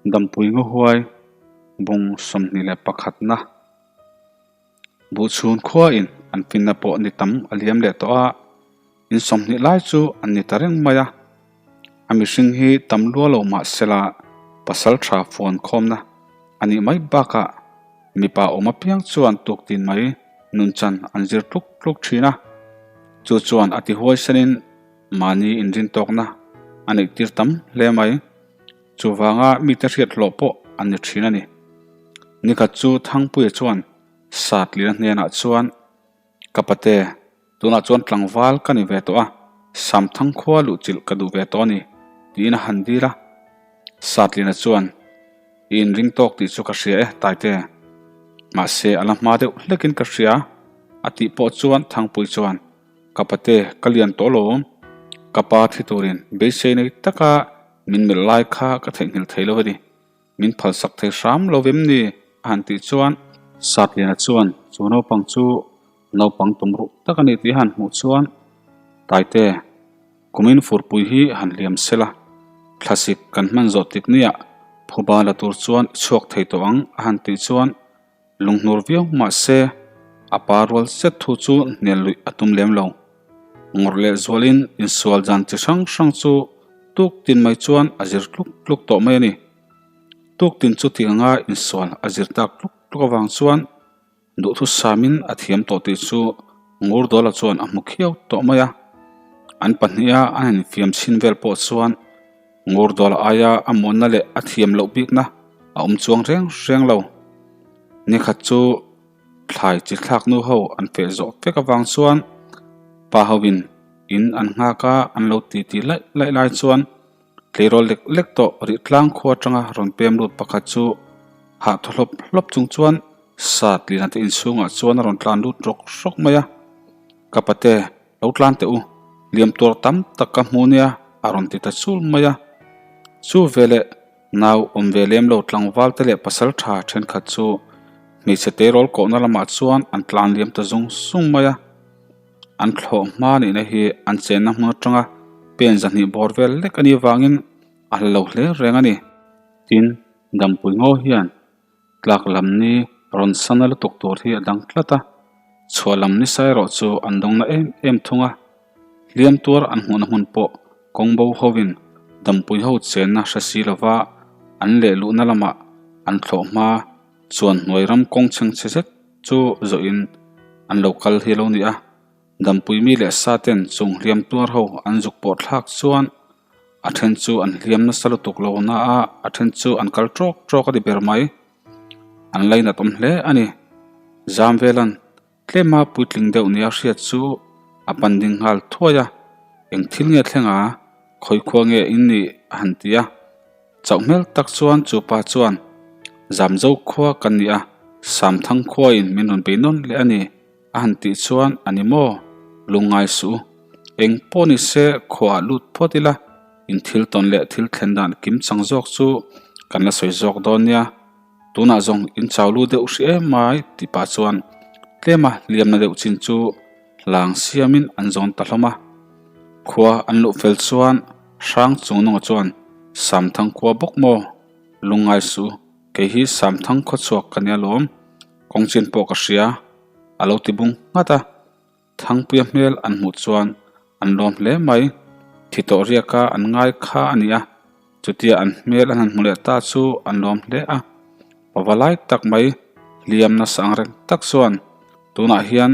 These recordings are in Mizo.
Dampui Ngawhuai bung 21 na Buhchhun khuain an finna pawh ni tam a liam leh tawh a, in 20 lai chu an ni ta reng mai a. A mihring hi tam lua lo mah sela pasal tha fuan khawmna a nih mai bakah mipa awm apiang chuan tuktin mai nunchan an zir tluk tluk thin a. Chu chuan a ti huaisanin mahni inrintawkna a neihtir tam hle mai. Chuvanga mite hriat hlawh pawh an ni thin a ni. Nikhat chu Thangpuia chuan Satlina hnenah chuan, Ka pate, tunah chuan tlangval ka ni ve tawh a, Samthang khua luhchilh ka duh ve tawh a ni, tiin a han dil a. Satlina chuan, I inring tawk tih chu ka hria e, Taite. Mahse, a la hma deuh hlekin ka hria, a tih pawh chuan Thangpui chuan, Ka pate, ka lian tawh alawm. Ka pa thi turin beisei nei taka Min melh lai kha ka theihnghilh thei lo a ni. Min phalsak thei hram lo vem ni? a han tih chuan. Satliana chuan chu naupang chu naupang tum ruh tak a ni tih a han hmuh chuan, Taite, kumin furpui hi han hliam se la, thlasik kan hman zawh tik niah phuba la tur chuan i chhuak thei tawh ang a han tih chuan Lunghnur viau mahse, a pa rual zet thu chu hnial luih a tum lem lo. Ngawrh leh zualin insual dan chi hrang hrang chu tuk tin mai chuan a zir tluk tluk tawh mai a ni. Tuk tin chu ti anga insual a zir tak tluk tluk avang chuan duhthusamin a thiam tawh tih chu Ngurdawla chuan a hmu khiau tawh mai a. An pahniha an infiam chhin vel pawh chuan Ngurdawla aia a muanna leh a thiam loh bikna a awm chuang reng reng lo. Nikhat chu thlai chi thlak nu ho an feh zawh vek avang chuan pa hoin in an nghak a, an lo ti ti laih laih lai chuan tleirawl lek lek tawh rih tlang khua atanga rawn pem lut pakhat chu hah thaw hlawp hlawp chung chuan sat liana te inchhungah chuan a rawn tlan lut rawk rawk mai a. Ka pate Lo tlan teh u, liam tuar tam tak ka hmu nia a rawn ti ta chul mai a. Chu veleh nau awm ve lem lo tlangval te leh pasal tha thenkhat chu hmeichhe terawl kohna lamah chuan an tlan liam ta zung zung mai a. An thlawh hma nihna hi an chenna hmun atanga pen zahnih bawr vel lek a nih vangin a hla lo hle reng a ni. Tin, Dampui ngaw hian Tlak lam ni rawn sana lutuk tur hi a dang tlat a, chhuah lam nisa erawh chu an dawng na em em thung a. Hliam tuar an hmuhna hmun pawh kawng bo hovin dampui ho chenna hre si lova an leh luhna lamah an thlawh hma chuan hnuai ram kawng chhengchhe zet chu zawhin an lo kal hi a lo ni a. Dampui mi leh sa ten chung hliam tuar ho an zuk pawh thlak chuan A then chu an hliam nasa lutuk lo na a, a then chu an kal tawk tawk a ni ber mai. An lainat awm hle a ni. Zam velan tlema puitling deuh nia hriat chu a pan ding nghal thuai a, eng thil nge thleng a, khawi khua nge in nih a han ti a. Chauh hmel tak chuan chu pa chuan, Zamzo khua kan ni a, Samthang khuain min rawn bei nawn leh a ni. A han tih chuan, A ni maw? Lungngai suh u. Eng pawh ni se khuaah lut phawt ila, in thil tawn leh thil thlen dan kim chang zawk chu kan la sawi zawk dawn nia. Tunah zawng in chau lu deuh hrih em mai tih pah chuan tlema hliamna deuh chin chu hlang siamin an zawn ta hlawm a. Khua an luh fel chuan hrang chung nunga chuan, Samthang khua bawk maw? Lungngai suh u. Kei hi Samthang khawchhuak ka nia lawm. Kawng chin pawh ka hria. A lo ti bung nghat a, Thangpuia hmel an hmuh chuan an lawm hle mai. Thi tawh riaka an ngai kha a ni a, chutia an hmel an han hmu leh ta chu an lawm hle a. Pava lai tak mai hliam nasa ang reng tak chuan tunah hian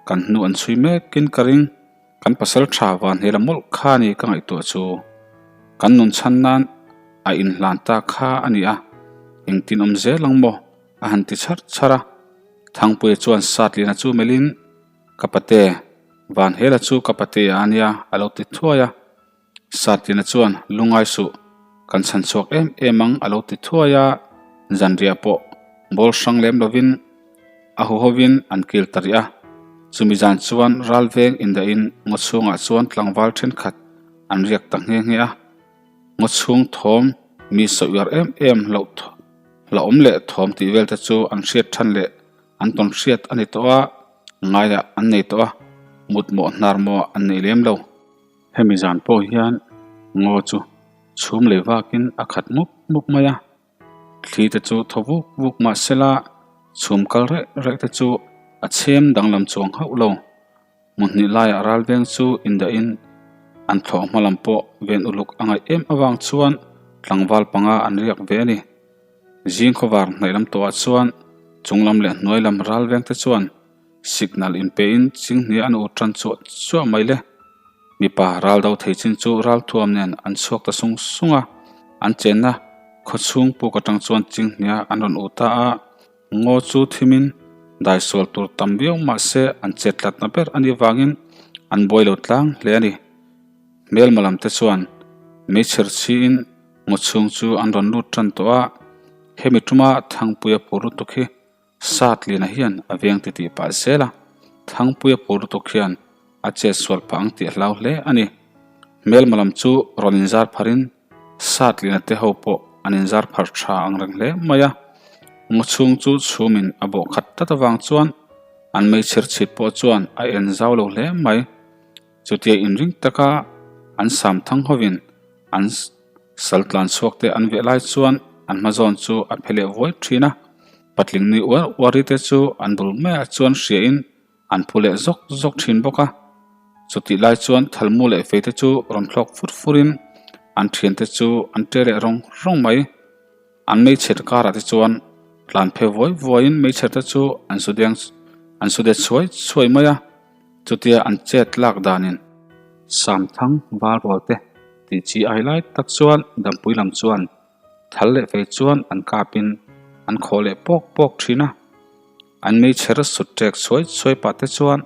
kan hnu an chhui mekin ka ring. Kan pasal tha van hmel a mawlh kha a ni ka ngaihtuah chu. Kan nun chhan nan a inhlan ta kha a ni a, engtin awm zel ang maw? A han ti chhar chhar a, Thangpuia chuan Satliana chu melhin, Ka pate, Vanhela chu ka pate a nia, a lo ti thuai a. Satliana chuan, Lungai suh, kan chhan chhuak em em ang, a lo ti thuai a. Zanriah pawh bawl hrang lem lovin a huhovin an kil ta rih a. Chumi zan chuan ral veng indahin ngaw chhungah chuan tlangval thenkhat an riak ta nghe nghe a. Ngaw chhung thawm mi sawiar em em loh Hlauhawm leh thawm tih vel te chu an hriat than leh an tawn hriat a ni tawh a, ngaiah an nei tawh a, mut mawh hnar mawh an nei lem lo. Hemi zan pawh hian ngaw chu chhum lei vakin a khat mup mup mai a. Thli te chu thaw vuk vuk mah sela chhum kal reh reh te chu a chhem danglam chuang hauh lo. Hmun hnih laiah ralveng chu indahin an thlawh hma lam pawh ven uluk a ngaih em avang chuan tlangval panga an riak ve a ni. Zing khawvar hnaih lam tawhah chuan chung lam leh hnuai lam ralveng te chuan signal inpein chinghnia an ur tan chuah chuah mai le. Mipa ral do thei chin chu ralthuam nen an chhuak ta sung sung a, an chenna khawchhung puk atang chuan chinghnia an rawn ur ta a. Ngaw chu thimin daisual tur tam viau mah se an chet tlatna ber a nih vangin an buai lo tlang hle a ni. Hmelma lam te chuan meichher chhiin ngaw chhung chu an rawn lut tan tawh a, hemi tuma Thangpuia phur lutuk hi Satliana hian a veng ti tih pah zel a, Thangpuia phur lutuk hian a chet sual phah ang tih a hlau hle a ni. Hmelma lam chu rawn inzar pharin Satliana te ho pawh an inzar phar tha ang reng hle mai a, ngaw chhung chu chhumin a bawh khat tlat avang chuan an meichher chhit pawh chuan a en zau lo hle mai. Chutia inring taka an sam thang hovin an sal tlan chhuak te an veh lai chuan an hma zawn chu a phe leh vuai thin a, patling nui uar uar ri te chu an bul maiah chuan hriain An phu leh zawk zawk thin bawk a, chutih lai chuan thalmu leh fei te chu rawn thlawk fur furin an thiante chu an ṭe leh rawng rawng mai. An meichher karah te chuan tlan phe vuai vuaiin meichher te chu an su deng an su det chhuai chhuai mai a, chutia an chet lak danin Samthang val rual te tih chi ai lai tak chuan Dampui lam chuan thal leh fei chuan an kapin an khawh leh pawk pawk thin a. An meichher sut ṭek chhuai chhuai pah te chuan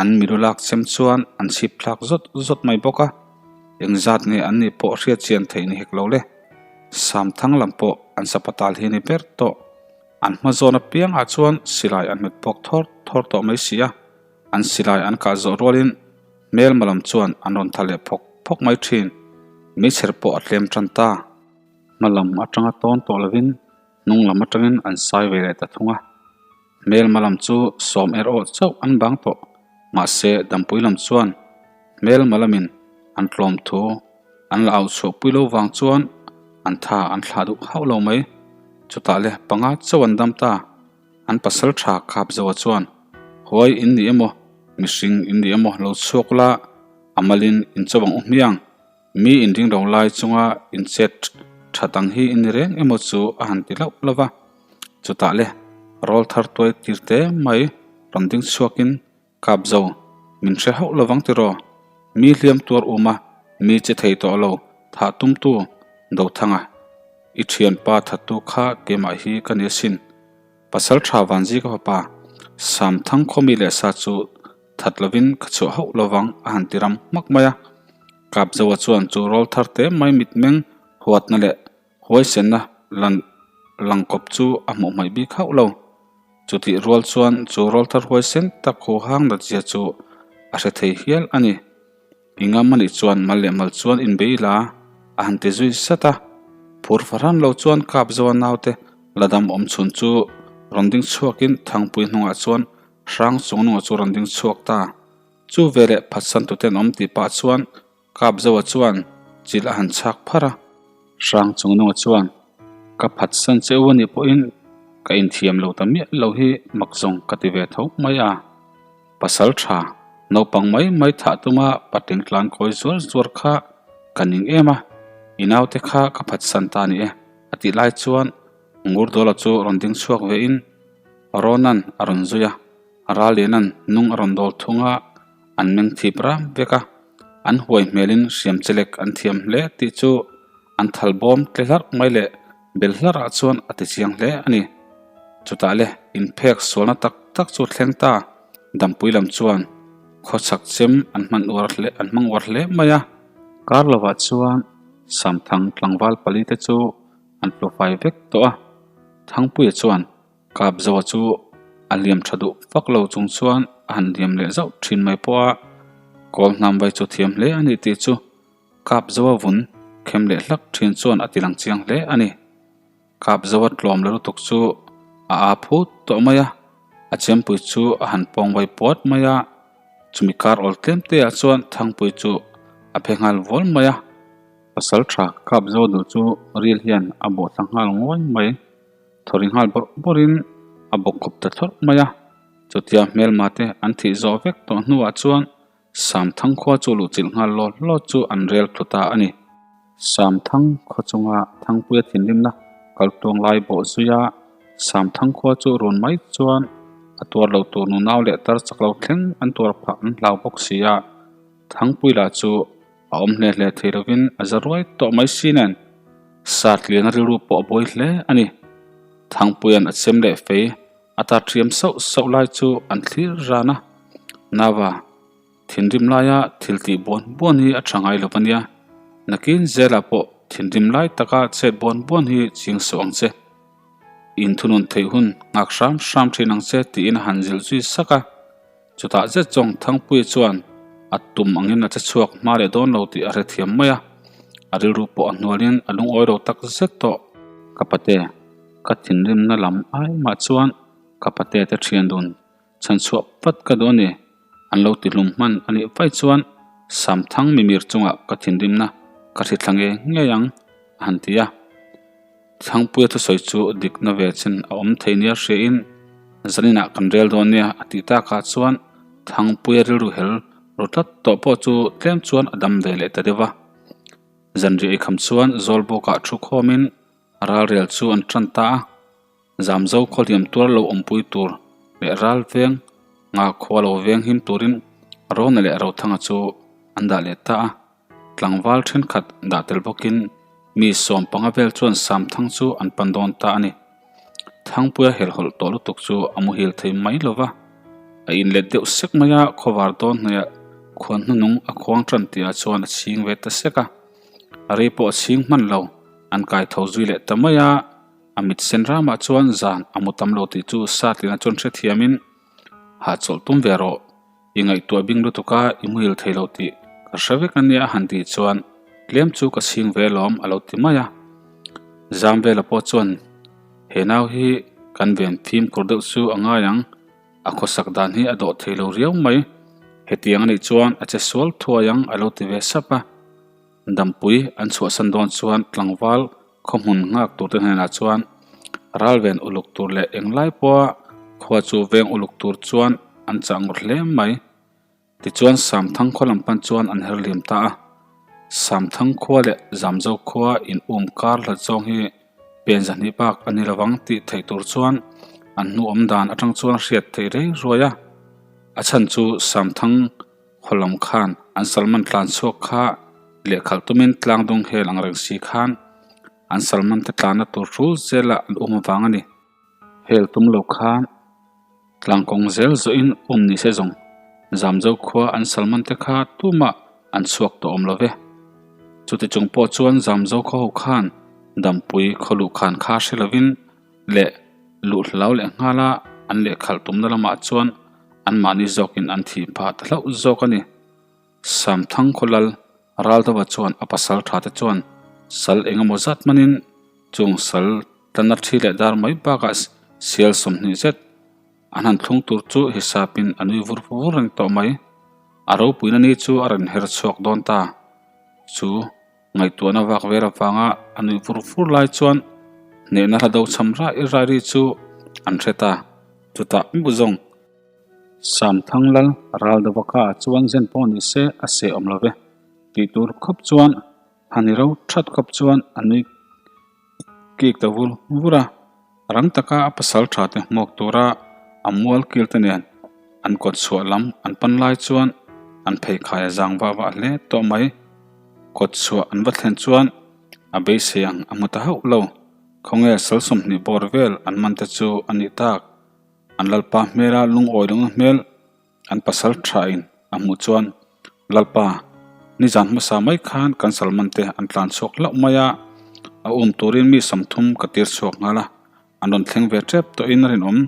an milu lak chem chuan an chhip thlak zawt zawt mai bawk a, engzat nge an nih pawh hriat chian theih ni hek lo le. Samthang lam pawh an sapatal hi a ni ber tawh. An hma zawn apiangah chuan silai an hmet pawk thawr thawr tawh mai si a, an silai an kah zawh rualin hmelma lam chuan an rawn tha leh phawk phawk mai ṭhin. Meichher pawh a tlem ṭan ta. Hma lam aṭanga tawn tawh lovin Hnung lam atangin an sai ve leh ta thung a, hmelma lam chu sawm er awh chauh an bang tawh. Mahse, Dampui lam chuan hmelma lamin an tlawm thu an la auh chhuah pui lo vang chuan an tha an thlah duh hauh lo mai. Chutah le panga chauh an dam ta. An pasal tha khap zoa chuan, Huai in ni emaw, mihring in ni emaw lo chhuak ula, a malin in chauh ang u hmiang. Mi inring ro lai chunga inchet that ang hi i ni reng emaw chu a han ti hlauh hlauh va. Chutah le, rawl thar tuai tir te mai rawn ding chhuakin kap zo, min hre hauh lovang tiraw? Mi hliam tuar um a, mi che thei tawh lo, thah tumtu Dothanga, i thianpa thattu kha keimah hi ka ni asin. Pasal tha Vanzika fapa Samthang khawmi leh sa chu that lovin ka chhuah hauh lovang a han ti ram hmak mai a. Kapzoa chuan chu rawl thar te mai mitmeng huatna leh huaisenna lan lang kawp chu a hmuh hmaih bik hauh lo. Chutih rual chuan chu rawl thar huaisen tak hu hang nat zia chu a hre thei hial a ni. I ngam anih chuan mal leh mal chuan inbei la a han ti zui sat a. Phur fahran lo chuan Kapzoa naute la dam awm chhun chu rawn ding chhuakin Thangpui hnungah chuan Hrang chungnunga chu rawn ding chhuak ta. Chu veleh phatsan tuten awm tih pah chuan Kapzoa chuan chil a han chhak pharh a. Hrang chungnunga chuan, Ka phatsan che u anih pawhin ka inthiam lo ta miah lo hi mak zawng ka ti ve tho mai a. Pasal tha, naupang mai mai thah tuma patling tlan kawi zuar zuar kha ka ning em a, i naute kha ka phatsan ta ni e a tih lai chuan Ngurdawla chu rawn ding chhuak vein Rawnan a rawn zui a, Ralianan nung a rawn dawl thung a, an meng thip ram vek a, an huai hmelin hriam chelek an thiam hle tih chu an thal bawm tle hlarh mai leh bel hlarh ah chuan a ti chiang hle a ni. Chutah le inphek sualna tak tak chu thleng ta, Dampui lam chuan khawchhak chem an hman uar hle an hmang uar hle mai a. Kar lovah chuan Samthang tlangval pali te chu an hlawhfai vek tawh a, Thangpuia chuan Kapzoa chu a liam tha duh vak lo chung chuan a han liam leh zauh thin mai pawh a, kawl hnam vai chu thiam hle a ni tih chu Kapzoa vun khem leh hlak thin chuan a ti lang chiang hle a ni. Kapzoa tlawm la lutuk chu a aa phut tawh mai a, a chempui chu a han pawng vai puat mai a, chumi kar awl tlem te ah chuan Thangpui chu a phe nghal vual mai a. Pasal tha Kapzoa duh chu ril hian a bawh thla nghal ngawi mai. Thaw ri nghal bawrh bawrhin a bawkkhup ta thlawrh mai a. Chutia hmelma te an thih zawh vek tawh hnuah chuan Samthang khua chu luhchilh nghal law law chu an rel thlu ta a ni. Samthang khaw chunga Thangpuia thinrimna kal tuang lai bawh zui a, Samthang khua chu run mai chuan a tuar lo tur nunau leh tar chak lo thleng an tuar phah an hlau bawk si a. Thangpui lah chu a awm hle hle thei lovin a za ruai tawh mai si nen Satliana rilru pawh a buai hle a ni. Thangpuia'n a chem leh fei A tar thiam sauh sauh lai chu an thlir ran a, Nava, thinrim laia thil tih buan buan hi a tha ngai lo ania, nakin zelah pawh thinrim lai taka chet buan buan hi ching suh ang che. In thunun theih hun nghak hram hram thin ang che tiin a han zilh zui sak a. Chutah zet zawng Thangpuia chuan a tum angin a che chhuak hma leh dawn lo tih a hrethiam mai a, a rilru pawh a hnualin a lungawi lo tak zet tawh. Ka pate, ka thinrimna lam ai mah chuan ka pate te thian dun chhan chhuah vat ka duh a ni, an lo ti hlum hman a nih vaih chuan Samthang mimir chungah ka thinrimna ka hri thla ngei ngei ang a han ti a. Thangpuia thusawi chu dikna ve chin a awm thei nia hriain zaninah kan rel dawn nia a tih takah chuan Thangpuia rilru hel ru tlat tawh pawh chu tlem chuan a dam ve leh ta deuh a. Zanriah eikham chuan Zawlbawkah thu khawmin ralrel chu an tan ta a. Zamzo khawhliam tuar lo awmpui tur leh ral veng nga khua lo veng him turin Rona leh Rothanga chu an dah leh ta a. Tlangval thenkhat dah tel bawkin mi 15 vel chuan Samthang chu an pan dawn ta a ni. Thangpuia helhawlh tawh lutuk chu a muhil thei mai lo va, a inlet deuh sek mai a, khawvar dawn hnuaiah khuan hnunung a khuang tan tihah chuan a chhing ve ta sek a. A rei pawh a chhing hman lo, an kai tho zui leh ta mai a, a mit sen ramah chuan zan a mu tam lo tih chu Satlina chuan hrethiamin hahchawlh tum ve rawh. I ngaihtuah bing lutuk a, i muhil thei lo tih ka hre vek ania a han tih chuan tlem chu ka chhing ve alawm a lo ti mai a. Zam vela pawh chuan he nau hi kan ven fimkhur deuh chu a ngai ang, a khawsak dan hi a dawh thei lo riau mai, hetiang anih chuan a che sual thuai ang a lo ti ve sap a. Dampui an chhuahsan dawn chuan tlangval khawhmun nghak turte hnenah chuan ralven uluk tur leh englai pawha khua chu veng uluk tur chuan an chah ngawt hle mai. Tichuan Samthang khua lam pan chuan an her liam ta a. Samthang khua leh Zamzo khua in um kar hlat zawng hi pen zahnih bak a ni lovang tih theih tur chuan an hnu awm dan atang chuan hriat theih rei ruai a. A chhan chu Samthang Khaw lam khan an Salman tlan chhuak kha lehkhalh tumin tlang dung hel ang reng si khan an Salman te tlanna tur hrul zelah an um avang a ni. Hel tum lo khan tlang kawng zel zawhin um ni se zawng Zamzo khua an Salman te kha tumah an chhuak tawh awm lo ve. Chuti chung pawh chuan Zamzo khaw ho khan Dampui khaw luh khan kha hre lovin leh luh hlau leh nghala an lehkhalh tumna lamah chuan anmahni zawkin an thih phah ta hlauh zawk a ni. Samthang khawlal Raldova chuan a pasal tha te chuan sal eng emaw zat hmanin chung sal tlanna thi leh dar mai bakah sial 20 zet an han thlung tur chu hisapin a nui vur vur reng tawh mai. A ropuina ni chu a rawn her chhuak dawn ta. Chu Ngaihtuahna vak vel avanga a nui vur vur lai chuan hnehna hla do cham rai rai ri chu an hre ta. Chutah mu zawng Samthang lal Raldova kha ah chuan zen pawh ni se a seh awm lo ve tih tur khawp chuan han i ro that khawp chuan a nui kik ta vur vur a. Rang taka a pasal tha te hmuak tura a mual kil te nen an kawt chhuah lam an pan lai chuan an pheikhai a zang vah vah hle tawh mai. Kawt chhuah an va thlen chuan a beisei ang a hmu ta hauh lo. Khawnge sal 20 bawr vel an man te chu a nih tak. An lalpa hmela lungawi lohna hmel An pasal thain a hmuh chuan, Lalpa, nizan hmasa mai khan kan Salman te an tlan chhuak hlauh mai a, a um turin mi 30 ka tir chhuak nghal a, an rawn thleng ve tep tawhin a rinawm,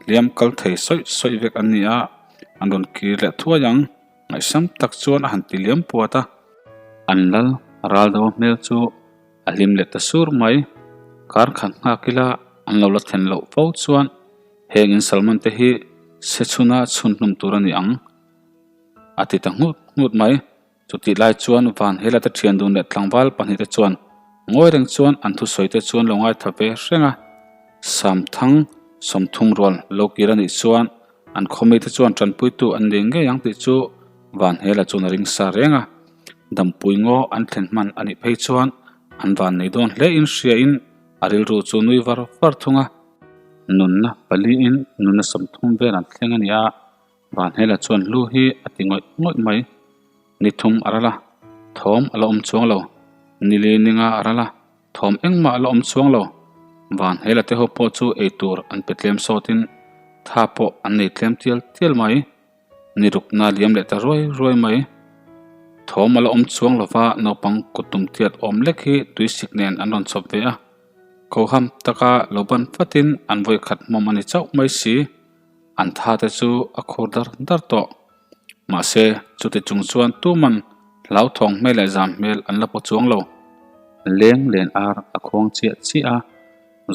hliam kal thei sawih sawih vek an ni a, an rawn kir leh thuai ang, ngaihsam tak chuan a han ti liam puat a. An lal Raldo hmel chu a hlim leh ta sur mai, kar khat nghak ila an lo la thlen loh fo chuan Heng in Salman te hi se chhuna chhun hlum tur a ni ang, a ti ta nghut nghut mai. Chutih lai chuan Van Hela te thian dun leh tlangval pahnihte chuan ngawi reng chuan an thusawi te chuan lo ngaithla ve hreng a. Samthang 30 rual lo kir a nih chuan an khawmite chuan tanpuitu an nei ngei ang tih chu Vanhela chuan a ring sa reng a. Dampui ngaw an thlen hman a nih phei chuan an van nei dawn hle in hriain a rilru chu nui var var thung a. Nunna paliin nunna 30 vel an thleng a ni a, Vanhela chuan hlu hi a ti ngawih ngawih mai. Ni thum a ral a, thawm a la awm chuang lo. Ni li ninga a ral a, thawm engmah a la awm chuang lo. Vanhela te ho pawh chu ei tur an pe tlem sawtin tha pawh an nei tlem tial tial mai. Ni rukna liam leh ta ruai ruai mai. Thawm a la awm chuang lova naupang kut tum tiat awm lek hi tuisik nen an rawn chhawp ve a. Koham taka lo ban fatin an vawi khat hmawm a ni chauh mai si. An tha te chu a khur dar dar tawh. Mahse, chuti chung chuan tuman hlauthawng hmel leh zam hmel an la paw chuang lo. Leng len ar a khuang chiah chiah a,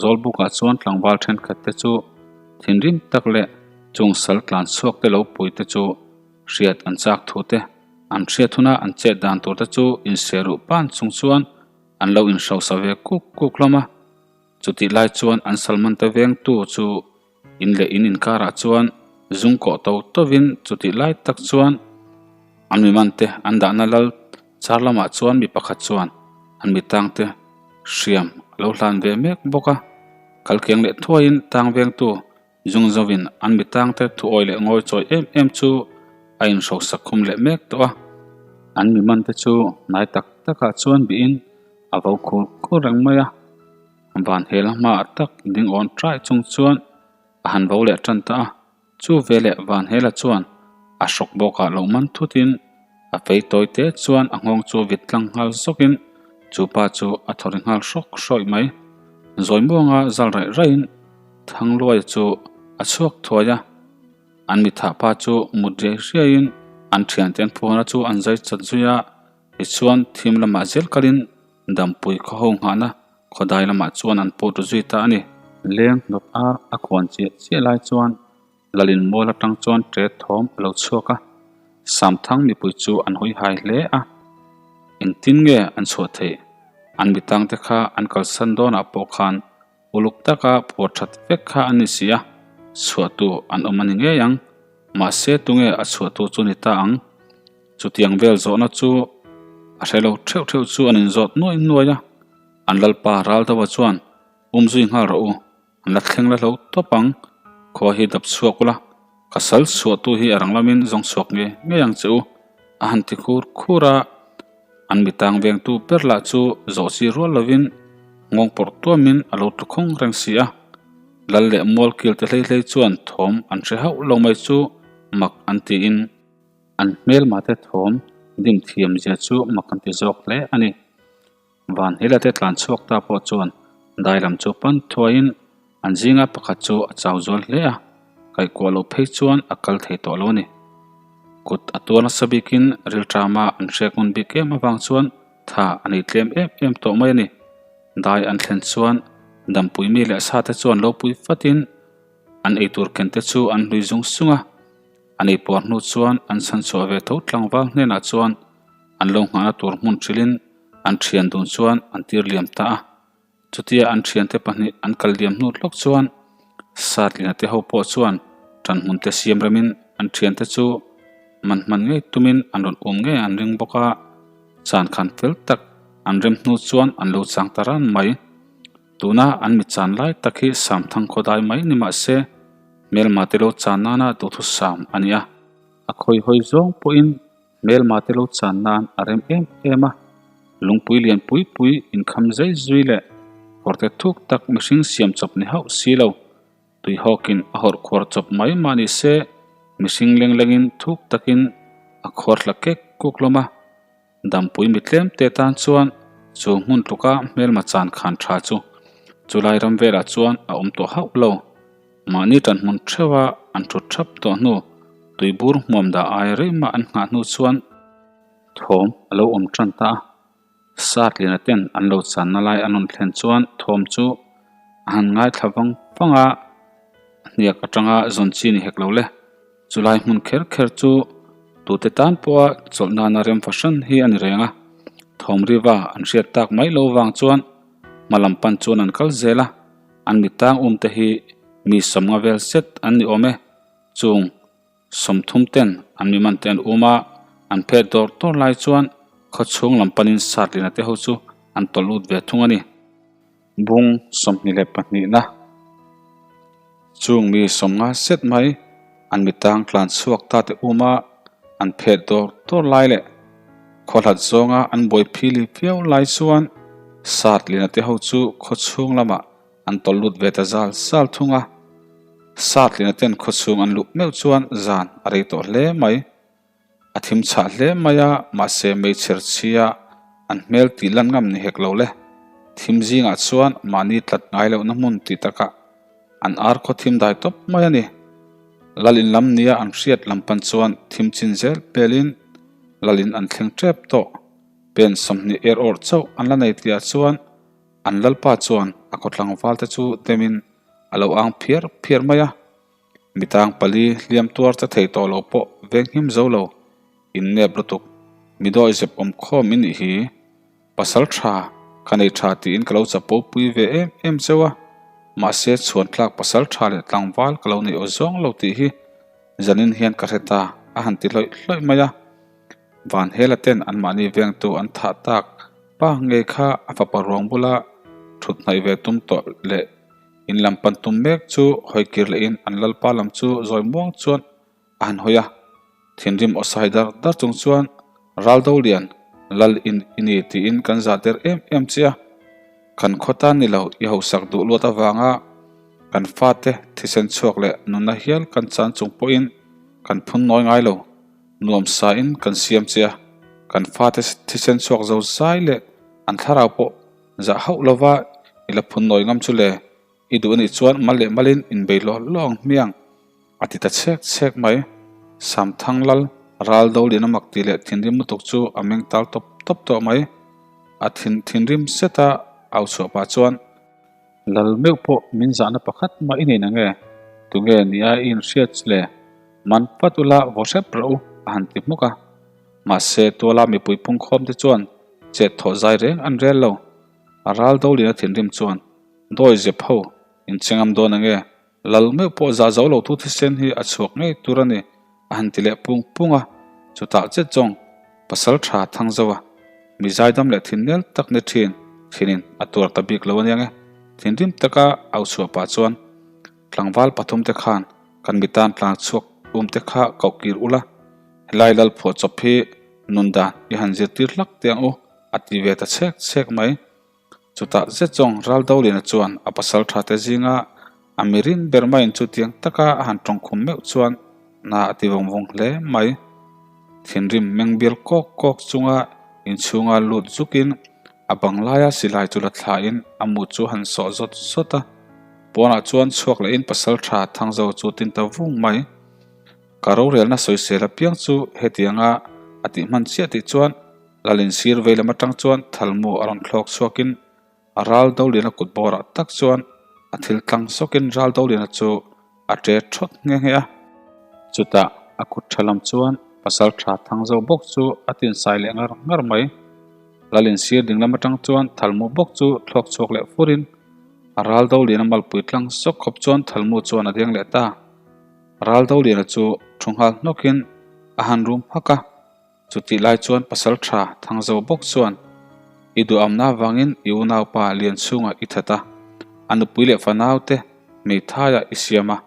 Zawlbukah chuan tlangval thenkhat te chu thinrim tak leh chung sal tlan chhuak te lo pui te chu hriat an chak thu te, an hriat huna an chet dan tur te chu inserruh pan chung chuan an lo inhrosa ve kuk kuk hlawm a. Chutih lai chuan an Salman te vengtu chu in leh in inkarah chuan zung kawh to tovin chutih lai tak chuan an mi man te an dahna lal char lamah chuan mi pakhat chuan an mi tang te hriam a lo hlan ve mek bawk a. Kalkeng leh thuaiin tang vengtu zung zovin an mi tang te thuawi leh ngawi chawi em em chu a inhrosak khum leh mek tawh a. An mi man te chu hnai tak takah chuan bihin a vo khur khur reng mai a. Van hel hmaah tak ding awn ṭai chung chuan a han vo leh ṭan ta a. Chu veleh Van Hela chuan a hrawk bawkah lo man thutin a fei tawi te chuan a nghawng chu vit tlang nghal zawkin chu pa chu a thaw ri nghal hrawk hrawih mai. Zawi muanga zal raih raihin Thangluaia chu a chhuak thuai a. An mithah pa chu mut riai riaiin an ṭhiante an phuana chu an zai chat zui a. Tichuan thim lamah zel kalin Dampui khaw ho nghahna khawdai lamah chuan an pawt ru zui ta a ni. Leng hnawt ar a khuan chiah chiah lai chuan Lalin mual atang chuan ṭe thawm a lo chhuak a, Samthang mipui chu an hawi hai hle a. Engtin nge an chhuah theih? An mitangte kha an kalsan dawnah pawh khan Uluk taka phuar that vek kha a ni si a, chhuahtu an awm a ni ngei ang. Mahse tunge a chhuahtu chu ni ta ang? Chutiang vel zawhna chu a hre lo theuh theuh chu an inzawt nuai nuai a. An lalpa Raldova chuan, Um zui nghal rawh u, an la thleng la hlo tawp ang. Khua hi dap chhuak ula, ka sal chhuahtu hi a rang lamin zawng chhuak ngei ngei ang che u, a han ti khur khur a. An mitang vengtu ber lah chu zawh chi rual lovin nghawng pawrh tuamin a lo tlu khawng reng si a. Lal leh mual kil te hlei hlei chuan thawm an hre hauh lo mai chu mak an tiin an hmelma te thawm dim thiam zia chu mak an ti zawk hle a ni. Van Hila te tlan chhuak ta pawh chuan dai lam chu pan thuaiin an zinga pakhat chu a chau zual hle a, kaihkuah loh phei chuan a kal thei tawh lo a ni. Kut a tuar nasa bikin rilṭama an hriak ngun bik em avang chuan tha a nei tlem em em tawh mai a ni. Dai an thlen chuan dampui mi leh sa te chuan lo pui fatin an eitur ken te chu an hlui zung sung a, an eipuar hnu chuan an chhanchhuah ve tho tlangval hnenah chuan an lo nghahna tur hmun hrilhin an thian dun chuan an tir liam ta a. Chutia an thiante pahnih an kal liam hnu hlawk chuan Satlina te ho pawh chuan tanhmun te siam remin an thiante chu man hman ngei tumin an rawn um ngei an ring bawk a, chan khan fel tak an rem hnu chuan an lo chang ta ran mai. Tuna an mi chan lai tak hi Samthang khawdai mai ni mah se hmelma te lo chan nana duhthusam a ni a. A khawihawi zawng pawhin Hmelma te lo chan nan a rem em em a, lungpui lian pui pui inkham zai zui leh kawrte thuk tak mihring siam chawp ni hauh si lo. Tuihawkin a hawrh khuar chawp mai mah ni se, mihring leng lengin thuk takin a khuar hla kek kuk hlawm a. Dampui mi tlem te tan chuan chu hmun tluka hmelma chan khan tha chu chulai ram velah chuan a awm tawh hauh lo. Mahni ṭanhmun ṭheuha an ṭhut ṭhap tawh hnu, tuibur hmuam dah ai rei mah an nghah hnu chuan thawm a lo awm ṭan ta a. Satlina ten an lo channa lai an rawn thlen chuan thawm chu a han ngaithla vang vang a, a hniak aṭanga zawn chi ni hek lo le. Chulai hmun kher kher chu tute tan pawha chawlh nana rem fahran hi a ni reng a, thawm riva an hriat tak mai lo vang chuan hma lam pan chuan an kal zel a. An mi tang um te hi mi sawmnga vel zet an ni awm e. Chung 30 ten an mi man te an um a, an phet dawr dawr lai chuan khaw chhung lam panin Satlina te ho chu an tawlh lut ve thung a ni. Bung 22 na Chung mi 50 zet mai an mi tang tlan chhuak ta te um a, an phet dawr dawr lai leh khaw hlat zawnga an buai phili viau lai chuan Satlina te ho chu khaw chhung lamah an tawlh lut ve ta zal zal thung a. Satlina ten khaw chhung an luh meuh chuan zan a rei tawh hle mai. A thim chhah hle mai a, mahse meichher chhia an hmel tih lan ngam ni hek lo le. Thim zingah chuan mahni tlat ngai lohna hmun tih takah an ar khaw thim dai tawp mai a ni. Lal in lam nia an hriat lam pan chuan thim chin zel pelin lal in an thleng tep tawh. Pen 20 er awrh chauh an la nei tihah chuan An lalpa chuan a khaw tlangvalte chu demin a lo ang phiar phiar mai a, mitang pali hliam tuar che thei tawh lo pawh venghim zo lo, innep lutuk, mi dawi zep awm khawm i nih hi. Pasal tha, ka nei tha tiin ka lo chapo pui ve em em cheu a, mahse chhuan tlak pasal tha leh tlangval ka lo nei aw zawng lo tih hi zanin hian ka hre ta a han ti hlawih hlawih mai a. Van Hela ten anmahni vengtu an thah tak pa ngei kha a fapa ruang bula thut hnaih ve tum tawh leh in lam pan tum mek chu hawi kir lehin an lalpa lam chu zawi muang chuan a han hawi a. Thinrim aw sai dar dar chung chuan Raldo lian lal in i ni tiin kan zah der em em che a. Kan khaw tan ni lo i hausak duh luat avanga kan fate thisen chhuak leh nunna hial kan chan chung pawhin kan phun nawi ngai lo. Nuam sain kan siam che a, kan fate thisen chhuak zo zai leh an thlarau pawh zah hauh lova i la phun nawi ngam chu le, i duh anih chuan mal leh malin inbei lawh lawh ang hmiang, a ti ta chhek chhek mai. Samthang lal ral do lian a mak tih leh thinrim lutuk chu a meng tal tawp tawp tawh mai. A thin thinrim zeta au chhuah pah chuan. Lal meuh pawh min zahna pakhat mah i nei nange? Tunge nia i inhriat chu le? Man vat ula vaw hrep rawh u, a han ti hmuk a. Mahse, tuala mipui pungkhawm te chuan chet thawh zai reng an rel lo. A ral do lian a thinrim chuan, Dawi zep ho, inchengam dawn ange? Lal meuh pawh zah zo lo tu thisen hi a chhuak ngei tur a ni, a han ti leh pung pung a. Chutah chet zawng pasal tha thang zo a, mi zaidam leh thin nel tak ni thin thinin a tuar ta bik lo a nia nge. Thinrim taka au chhuah pah chuan tlangval pathum te khan kan mi tan tlan chhuak um te kha koh kir ula, helai lal phuah chawp hi nun dan i han zirtir hlak teh ang u, a ti ve ta chhek chhek mai. Chutah zet zawng Raldoliana chuan a pasal tha te zinga a mirin ber maiin chutiang taka a han tawngkhum meuh chuan na a ti vawng vawng hle mai. Thinrim meng bial kawk kawk chunga inchhunga lut zukin a bang laia silai chu la thlain a mu chu han sawh zawt zawt a. Pawnah chuan chhuak lehin pasal tha Thangzo chu tin ta vung mai. Ka rorelna sawisel apiang chu hetianga a tih hman chiah tih chuan Lalin sir vei lam atang chuan thalmu a rawn thlawk chhuakin a ral Doliana kut bawrah tak chuan a thil tlang sawkin ral Doliana chu a ṭe ṭhawt nghe nghe a. Chutah a kut ṭha lam chuan pasal ṭha thang zo bawk chu a tinsai leh ngar ngar mai. Lalin sir ding lam atang chuan thalmu bawk chu thlawk chhuak leh furin a ral Doliana malpui tlang sawk khawp chuan thalmu chuan a deng leh ta. Ral Doliana chu ṭhu nghal hnawkin a han rum hak a. Chutih lai chuan pasal tha Thangzo bawk chuan, I duhamna avangin i unaupa Lianchhunga i that a, a nupui leh fanaute hmeithaiah i siam a.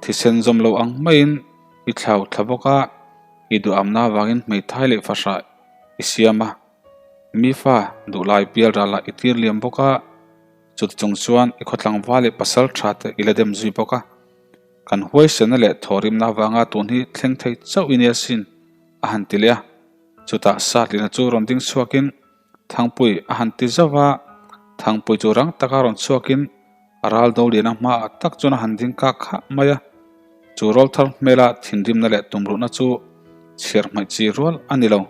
Thisen zawm lo ang maiin i thlau thla bawk a, i duhamna avangin hmeithai leh fahrah i siam a. Mi fa duhlai bial ralah i tir liam bawk a, chuti chung chuan i khawtlangval leh pasal tha te i la dem zui bawk a. Kan huaisenna leh thawhrimna avanga tun hi thleng thei chauh i nia sin, a han ti leh a. Chutah Satlina chu rawn ding chhuakin Thangpui a han ti zauh a, Thangpui chu rang taka rawn chhuakin a ral do liana hmaah tak chuan a han ding kak khah mai a. Chu rawlthar hmela thinrimna leh tumruhna chu chhiar hmaih chi rual a ni lo.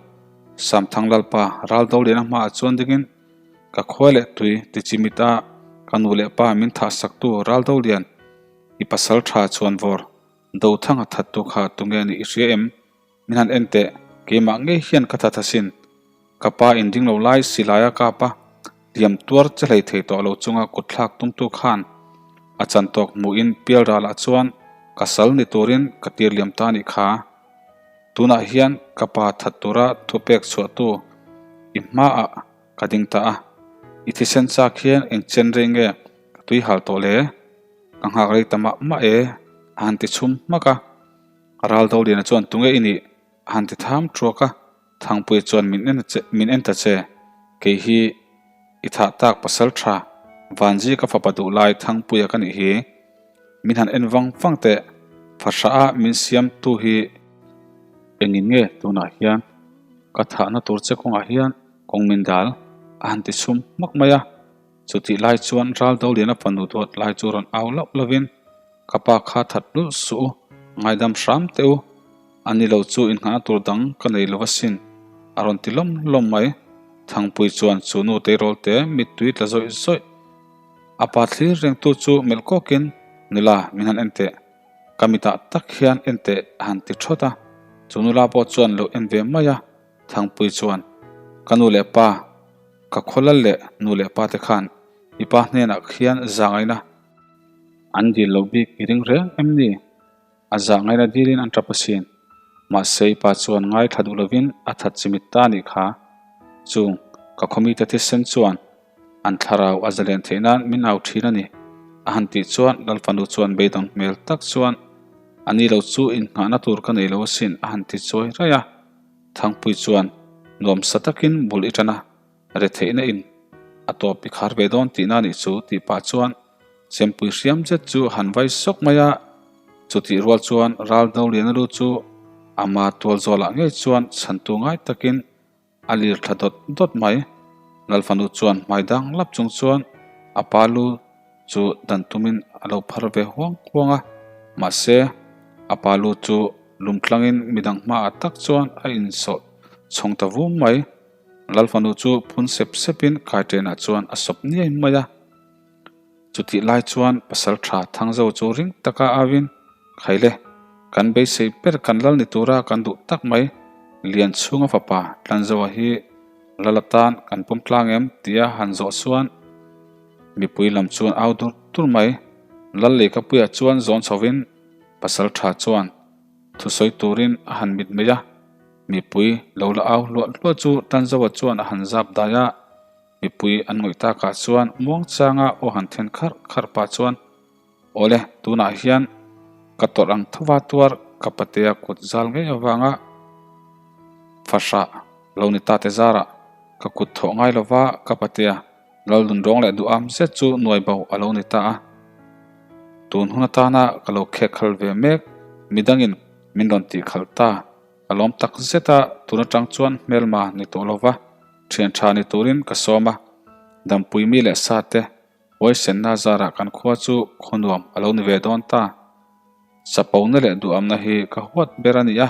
Samthang Lalpa ral do liana hmaah chuan dingin ka khuai leh tui ti chimit a, ka nu leh pa min thahsaktu ral do lian, I pasal tha chuan vawr Dothanga thattu kha tunge anih i hria em? Min han en teh, keimah ngei hian ka that asin. Ka pa in ding lo lai silai a kap a. Hliam tuar che hlei thei tawh lo chunga kutthlak tumtu khan a chantawk hmuhin pial ralah chuan ka sal ni turin ka tir liam ta a nih kha. Tunah hian ka pa that tura thupek chhuahtu i hmaah ka ding ta a, i thisen chak hian eng chen rei nge ka tui hal tawh le? Ka nghak rei ta mah mah e, a han ti chhum hmak a. Raldoliana chuan tunge i nih? A han ti tham thuak a. Thangpuia chuan min en che, min en ta che. Kei hi i thah tak pasal tha, Vanzi ka fapa duh lai Thangpuia ka nih hi. Min han en vang vang teh, fahrah a min siam tu hi engin nge tunah hian ka thahna tur che kawngah hian kawng min dal a han ti chhum hmak mai a. Chutih lai chuan Raldoliana fanu duat lai chu rawn au lauh lovin ka pa kha that lulh suh u, ngaidam hram teh u. A ni lo chu inngahna tur dang ka nei lo asin, a rawn ti lawm lawm mai. Thangpui chuan chu nu tleirawl te mittui tla zawih zawih. A pa thlir rengtu chu melh kawkin, Nula, min han en teh. Ka mitah tak hian en teh a han ti thawt a. Chu nula pawh chuan lo en ve mai a. Thangpui chuan, Ka nu leh pa, ka khawlal leh nu leh pa te khan i pa hnenah khian zahngaihna an dil lo bik i ring reng em ni? A zah ngaina dilin an tap asin. Mahse i pa chuan ngaithla duh lovin a that chimit ta anih kha. Chung ka khawmite thisen chuan an thlarau a zalen theih nan min au thin a ni. A han tih chuan Lalfanu chuan beidawng hmel tak chuan a ni lo chu innghahna tur ka nei lo asin a han ti chawi raih a. Thangpui chuan nuamsa takin bul i tan a. Retheihna in a tawp i khar ve dawn tihna anih chu tih pah chuan chempui hriam zet chu han vai sawk mai a, chutih rual chuan ral do lian a lu chu ama tual zawlah ngei chuan chhantu ngai takin a lir thla dawt dawt mai. Lalfanu chuan hmai dang lap chung chuan a pa lu chu dan tumin a lo phar ve huang huang a, mahse a pa lu chu lum tlangin midang hmaah tak chuan a insawh chhawng ta vum mai. Lalfanu chu phun sep sepin Kaiṭenah chuan a sawp niai mai a. Chutih lai chuan pasal tha Thangzo chu ring taka auin, Khaile, kan beisei ber kan lal ni tura kan duh tak mai, Lianchhunga fapa Tlanzoa hi lal atan kan pawm tlang em? tia han zawh chuan mipui lam chuan au dur dur mai. Lal leikapuiah chuan zawn chhovin pasal tha chuan thusawi turin a han mit mai a. Mipui lo la au hluah hluah chu Tanzawa chuan a han zap dai a, mipui an ngawih takah chuan muangchanga aw han then kharh kharh pah chuan, Awle, tunah hian ka tawrh ang thova tuar ka patea kut zal ngei avanga fahrah lo ni ta te zarah ka kut thawh ngai lova ka patea Laldun rawng leh duham zet chu nuai bo a lo ni ta a. Tun hun atana ka lo khek khal ve mek midangin min rawn tih khalh ta. Ka lawm tak zet a, tun atang chuan hmelma ni tawh lova thian tha ni turin ka sawm a. Dampui mi leh sa te huaisenna zarah kan khua chu khaw nuam a lo ni ve dawn ta. Chapona leh duhamna hi ka huat ber a ni a,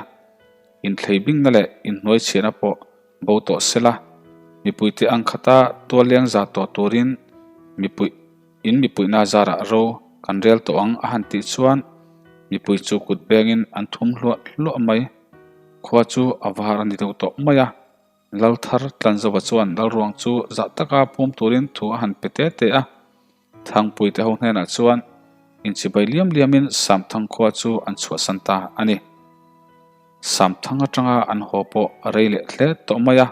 inthlei bingna leh inhnuai chhiahna pawh bo tawh sela, mipuite ang khata tualleng za tawh turin mipui in mipuihna zarah ro kan rel tawh ang a han tih chuan mipui chu kut bengin an thum hluah hluah mai. Khua chu a var a ni deuh tawh mai a, Lalthar Tlanzova chuan Lalruang chu zah taka pum turin thu a han pe te te a. Thangpuite ho hnenah chuan inchibai liam liamin Samthang khua chu an chhuahsan ta a ni. Samthang atanga an haw pawh a rei leh hle tawh mai a,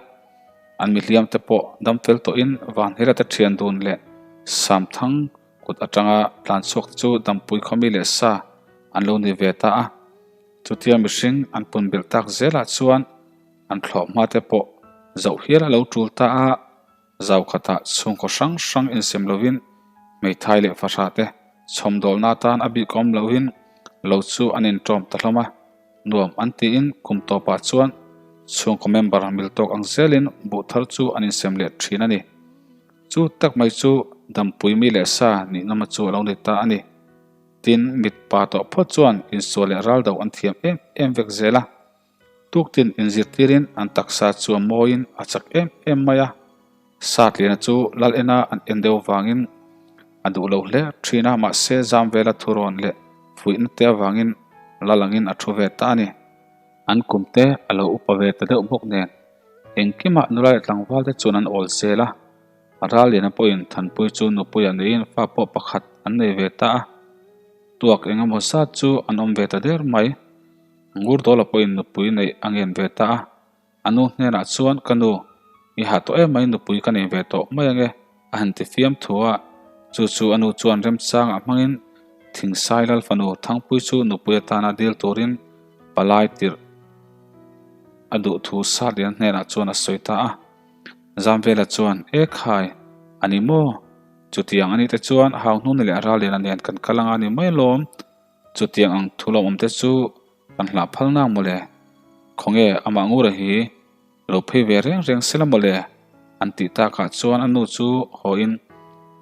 an mihliamte pawh dam fel tawhin Vanhela te thian dun leh Samthang kut atanga tlanchhuak te chu dampui khawmi leh sa an lo ni ve ta a. Chutia mihring an pun belh tak zelah chuan an thlawh hma te pawh zoh hial a lo tul ta a. Zau khatah chhungkaw hrang hrang insem lovin hmeithai leh fahrah te chhawmdawlna atan a bik awm lohin lo chu an inṭawm ta hlawm a, nuam an tiin kum tawpah chuan chhungkaw member mil tawk ang zelin buh thar chu an insem leh thin a ni. Chu tak mai chu dampui mi leh sa nihnawma chu a lo ni ta a ni. Tin, mit pa tawh phawt chuan insual leh ral do an thiam em em vek zel a. Tuktin inzirtirin an taksa chu a mawiin a chak em em mai a, Satliana chu lal ena an en deuh vangin a duh lo hle thin a, mahse zam vela thurawn leh fuihna te avangin lal angin a thu ve ta a ni. An kum te a lo upa ve ta deuh bawk nen engkimah nula leh tlangval te chuan an awl zel a. Ralliana pawhin Thanpui chu nupuiah neiin fa pawh pakhat an nei ve ta a. Tuak eng emaw zat chu an awm ve ta der mai. Ngurdawla pawhin nupui neih a ngen ve ta a. A nu hnenah chuan, Ka nu, i hah tawh em mai nupui ka nei ve tawh mai ange, a han ti fiam thu a. Chu chu a nu chuan remchangah hmangin Thingsai Lal fanu Thangpui chu nupui atana dil turin palai tirh a duh thu Satliana hnenah chuan a sawi ta a. Zamvela chuan, E khai, a ni maw? Chutiang a nih te chuan Hauhnuni leh Ralliana nen kan kal anga ni mai lawm. Chutiang ang thu lawmawm te chu kan hlah phal nang mawle. Khawnge amah Ngura hi lo phei ve reng reng sela mawle? An tih takah chuan a nu chu hawiin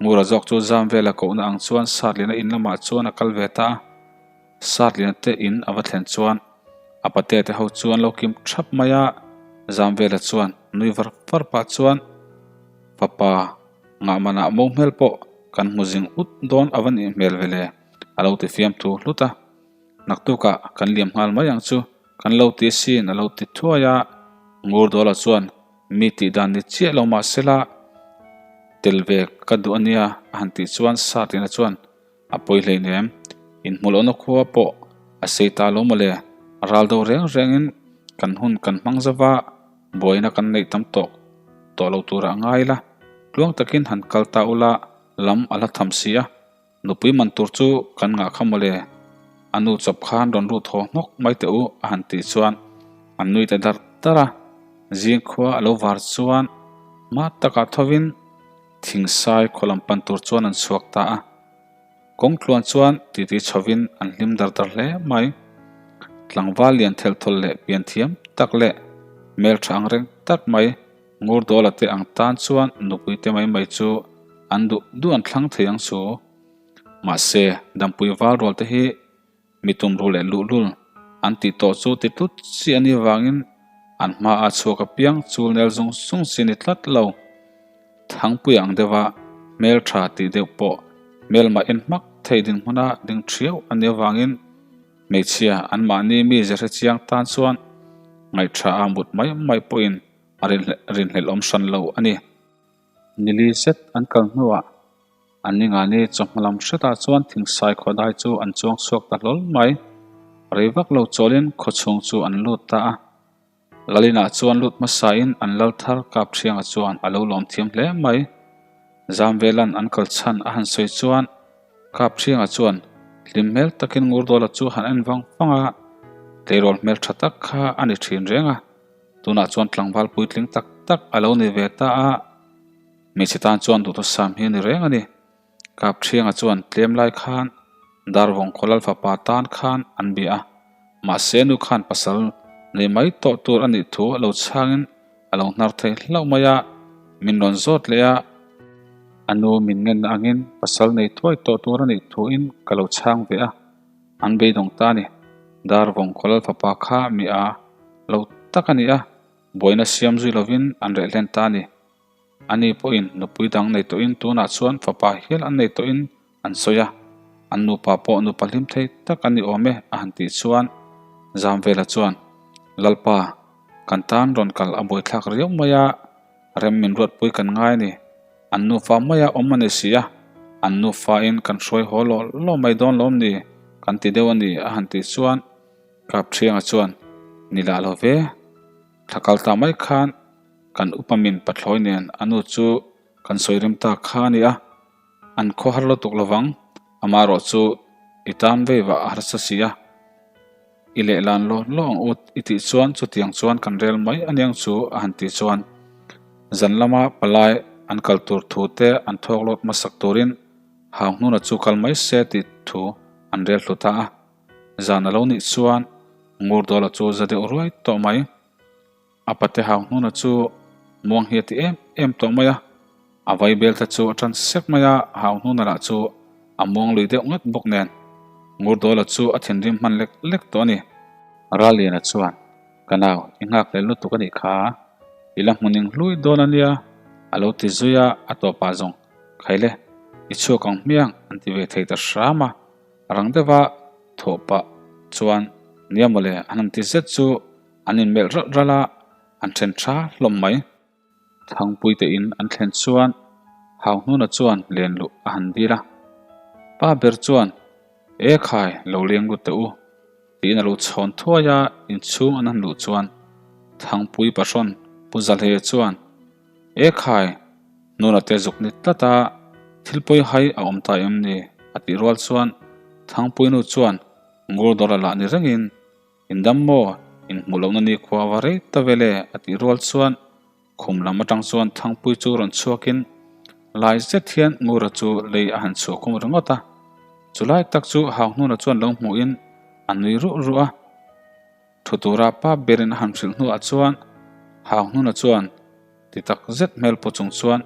Ngura zawk chu Zamvela kohna ang chuan Satliana in lamah chuan a kal ve ta a. Satliana te in a va thlen chuan a pate te ho chu an lo kim thap mai a, Zamvela chuan nui var var pah chuan Fapa ngahmanah mo hmel pawh kan hmu zing ut dawn a va nih hmel ve le a lo ti fiam thu hlut a. Naktukah kan liam nghal mai ang chu kan lo ti asin a lo ti thuai a, Ngurdawla chuan mi tih dan ni chiah lo mah sela tel ve ka duh a nia a han tih chuan Satliana chuan A pawi hleinem, inhmuhlohna khua pawh a sei ta lo mawle, ral do reng rengin kan hun kan hmang zova, buaina kan neih tam tawh tawh lo turah ngai ila, tluang takin han kal ta ula lam a la tham si a, nupui man tur chu kan ngah kha mawle, a nu chawp khan rawn lut haw hnawk mai teh u a han tih chuan an nui ta dar dar a, zing khua a lo var chuan hma takah thovin Thingsai khaw lam pan tur chuan an chhuak ta a, kawng tluan chuan titi chhovin an hlim dar dar hle mai. Tlangval lian thelthawl leh pian thiam tak leh hmeltha ang reng tak mai Ngurdawla te ang tan chuan nupui te mai mai chu an duh duh an thlang thei ang chu. Mahse, dampui val rual te hi Mi tumru leh luhlul an tih tawh chu ti tlut chi a nih vangin an hmaah chhuak apiang chul nel zung zung chi a ni tlat lo. Thangpui ang deuha hmel tha tih deuh pawh hmelmah en hmak thei dinhmuna ding thiau a nih avangin hmeichhia anmahni mi ze hre chiang tan chuan ngaihṭha a mut mai mai pawhin a rinhlelh awm hran lo a ni. Nili zet an kal hnuah an ningani chawhma lam hretah chuan thingsai khawdai chu an chuang chhuak ta hlawl mai. Rei vak lo chawlin khawchhung chu an lut ta a. Lalinah chuan lut hmasain an lal thar Kapṭhianga chuan a lo lawm thiam hle mai. Zamvelan an kal chhan a han sawi chuan Kapṭhianga chuan hlim hmel takin Ngurdawla chu han en vang vang a, tleirawl hmel ṭha tak kha a ni ṭhin reng a. Tunah chuan tlangval puitling tak tak a lo ni ve ta a, hmeichhe tan chuan duhthusam hi a ni reng a ni. Kapṭhianga chuan tlem lai khan Darvawng Khawlal fapa tan khan an bia a, mahse nu khan pasal nei mai tawh tur a nih thu a lo chhangin a lo hnar thei hlauh mai a, min rawn zawt leh a, a nu min ngenna angin pasal nei thuai tawh tur a nih thuin ka lo chhang ve a. An beidawng ta a ni. Darvawng Khawlal fapa kha mi a lo tak a ni a, buaina siam zui lovin an reh hlen ta a ni. Ani pawhin nupui dang nei tawhin tunah chuan fapa hial an nei tawhin an sawi a, an nupa pawh nupa hlim thei tak a ni awm e a han tih chuan Zamvela chuan, Lalpa, kan tan rawn kal a buaithlak riau mai a, rem min ruatpui kan ngai a ni. An nufa maia awm a ni si a, an nufain kan hruai haw lawh lawh mai dawn lawm ni kan ti deuh a ni a han tih chuan Kapṭhianga chuan, Ni lah lo ve, thla kal ta mai khan kan upa min pathlawi nen a nu chu kan sawi rem ta kha a ni a, an khaw har lutuk lovang, amaherawh chu i tan vei vah a harsa si a. I lehlan law law ang ut i tih chuan chutiang chuan kan rel mai a niang chu a han tih chuan zan lama palai an kal tur thu te an thawk lawt hmasak turin Hauhnuna chu kal mai se tih thu an rel hlu ta a. Zan a lo nih chuan Ngurdawla chu za deuh ruai tawh mai. A pate hau hnuna chu muang hi a ti em em tawh mai a, a vai bel te chu a tan sek mai a, hau hnuna lah chu a muang lui deuh ngat bawk nen Ngurdawla chu a thinrim hman lek lek tawh a ni. Ralliana chuan, Ka nau, i nghak hlel lutuk a nih kha, i la hmu ning hlui dawn a nia, a lo ti zui a, a tawpah zawng, Khaile, i chhuak ang hmiang, an ti ve thei ta hram a. Rang deuha thawh pah chuan, Nia mawle, an han ti zet chu An inmelh ralh ralh a, an then tha hlawm mai. Thangpui te in an thlen chuan Hauhnuna chuan len luh a han dil a. Pa ber chuan, E khai, lo leng lut teh u, tiin a lo chhawn thuai a, inchhung an han luh chuan Thangpui pahrawn Pu Zalhe chuan, E khai, Nuna te zuk ni tlat a, thil pawi hai a awm ta em ni? a tih rual chuan Thangpui nu chuan Ngur dawr a lah ni rengin, Indam maw? Inhmuh lohna ni khua va rei ta vel e, a tih rual chuan Khum lam atang chuan Thangpui chu rawn chhuakin lai zet hian Ngura chu lei a han chhuah khum ringawt a. Chulai tak chu Hauhnuna chuan lo hmuhin a nui ruh ruh a. Thu tura pa berin a han hrilh hnuah chuan Hauhnuna chuan ti tak zet hmel pu chung chuan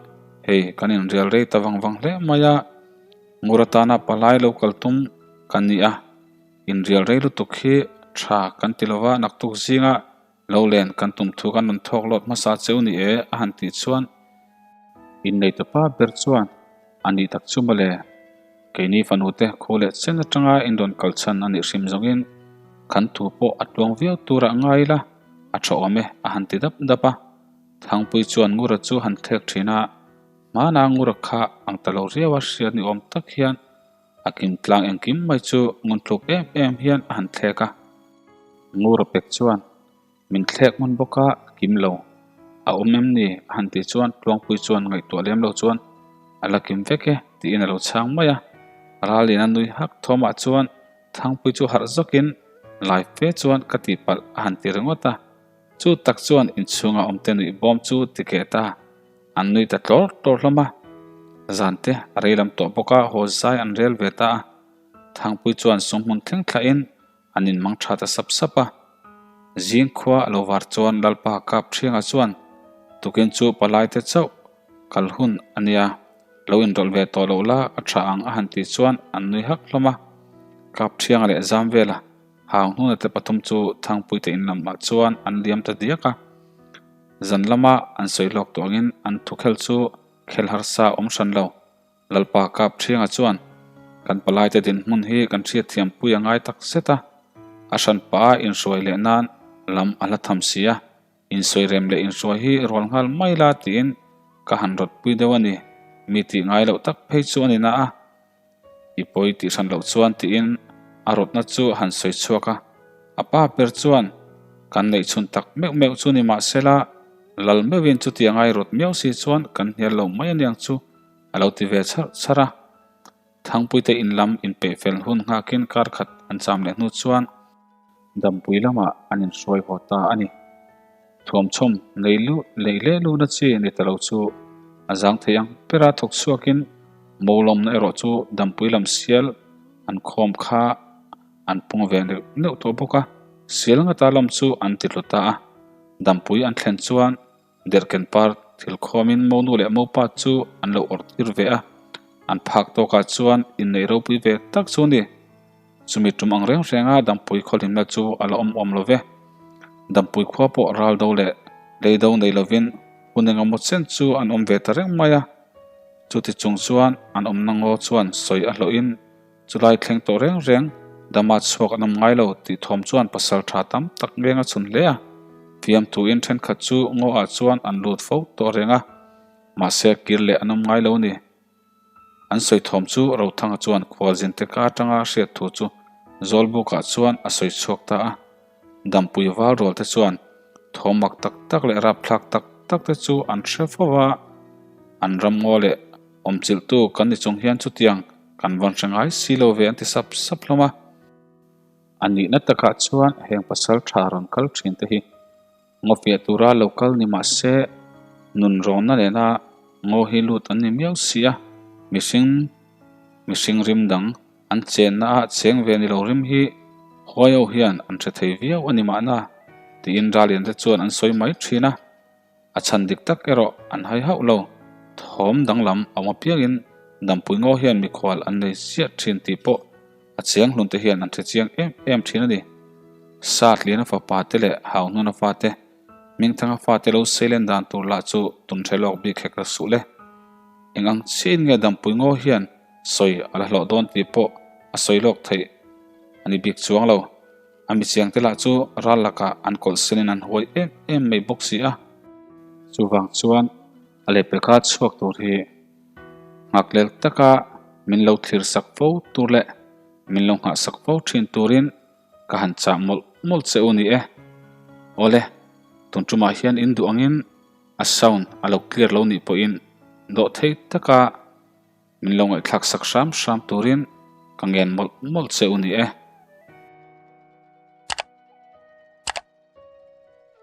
hei kan inrial rei ta vang vang hle mai a, Ngura tana palai lo kal tum kan ni a, inrial rei lutuk hi tha kan ti lova naktuk zinga Lo len kan tum thu kan rawn thawk lawt hmasa cheu ni e a han tih chuan innei ta pa ber chuan a nih tak chu mawle. Keini fanu te khu leh chen atanga in rawn kal chhan a nih hrim zawngin kan thu pawh a tluang viau turah ngai ila a tha awm e a han ti dap dap a. Thangpui chuan Ngura chu han thlek thin a, hmana Ngura kha ang ta lo riau a hriat ni awm tak hian A kim tlang engkim mai chu ngun tluk em em hian a han thlek a. Ngura pek chuan, Min thlek hmun bawk a, kim lo. A awm em ni? a han tih chuan Tluangpui chuan ngaihtuah lem lo chuan, A la kim vek e, tiin a lo chhang mai a. Ralin a nui hak thawmah chuan Thangpui chu harh zawkin, Lai fe chuan ka tihpalh a han ti ringawt a. Chu tak chuan inchhunga awmte nuih bawm chu ti keh ta. An nui ta tlawr tlawr hlawm a. Zan te a rei lam tawh bawk a, haw zai an rel ve ta a. Thangpui chuan sumhmun thleng thlahin an inmang tha ta sap sap a. Zing khua a lo var chuan Lalpa kap thianga chuan tukin chu palai te chauh kal hun a nia, lo inrawlh ve tawh loh la a tha ang a han tih chuan an nui hak hlawm a. Kap thianga leh zam vela Hang hnuna te pathum chu Thangpuite in lamah chuan an liam ta diak a. Zan lama an sawi hlawk tawh angin an thukhel chu khel harsa awm hran lo. Lalpa kap thianga chuan, Kan palaite dinhmun hi kan hriatthiam pui a ngai tak zet a, a hran pah a inhruai leh nan lam a hla tham si a, insawi rem leh inhruai hi rual nghal mai la tiin ka han rawtpui deuh a ni, mi tih ngai loh tak phei chu a ni na a. I pawi tih hran loh chuan tiin a rawtna chu a han sawi chhuak a. A pa ber chuan, Kan neih chhun tak meuh meuh chu ni mahsela, lal meuhin chutiang ai rawt miau si chuan kan hnial lo mai aniang chu a lo ti ve chharh chharh a. Thangpuite in lam inpeih fel hun nghakin kar khat an cham leh hnu chuan, Dampui lamah an inhruai haw ta a ni. Thuamchhawm nei luh lei leh luhna chi ni ta lo chu a zang thei ang bera thawk chhuakin Molawmna erawh chu Dampui lam sial an khawm kha an pung ve neuh neuh tawh bawk a, sial ngata lam chu an ti tlu ta a. Dampui an thlen chuan Derhken par thil khawmin Monu leh Mopa chu an lo awrh tir ve a, an phak tawkah chuan inneih ropui ve tak chu a ni. Chumi tum ang reng renga Dampui khawhlimna chu a la awm awm lo ve. Dampui khua pawh ral do leh lei do nei lovin hun engemaw chen chu an awm ve ta reng mai a. Chuti chung chuan an awmna ngaw chuan sawi a hlawhin chulai thleng tawh reng reng dama chhuak an awm ngai lo tih thawm chuan pasal tha tam tak reng a chhun hle a. Fiamthuin thenkhat chu ngaw ah chuan an lut fo tawh reng a, mahse kir leh an awm ngai lo ni. An sawi thawm chu Rothanga chuan khualzin te ka atanga hriat thu chu Zawlbukah chuan a sawi chhuak ta a. Dampui val rual te chuan thawm mak tak tak leh rapthlak tak tak te chu an hre fo va, an ramngaw leh awmchilhtu kan ni chung hian chutiang kan vawn hre ngai si lo ve an ti sap sap hlawm a. A nihna takah chuan heng pasal tha rawn kal thin te hi Ngaw fiah tura lo kal ni mah se, nun rawnna nena ngaw hi lut an ni miau si a, mihring mihring rim dang an chenna ah cheng ve ni lo rim hi huai ho hian an hre thei viau a ni mahna tiin rallian te chuan an sawi mai thin a, a chhan dik tak erawh an hai hauh lo. Thawm danglam a awm apiangin dampui ngaw hian mikhual an nei ziah thin tih pawh A chiang hlun te hian an hre chiang em em thin a ni. Satliana fapa te leh Hauhnuna fate, Hmingthanga fate lo seilen dan tur lah chu tun hre lawk bik hek la suh le. Eng ang chiahin nge Dampui ngaw hian sawi a la hlawh dawn tih pawh a sawi lawk theih a ni bik chuang lo. A mi chiang te lah chu ral lakah an kawlh senin an huai em em mai bawk si a. Chuvang chuan a lehpeka chhuak tur hi. Nghakhlel taka min lo thlir sak fo tur leh min lo nghah sak fo thin turin ka han chah mawlh mawlh che u ni e. Awle, tun tumah hian in duh angin a sound a lo clear lo nih pawhin dawh thei taka min lo ngaihthlak sak hram hram turin ka ngen mawlh mawlh che u ni e.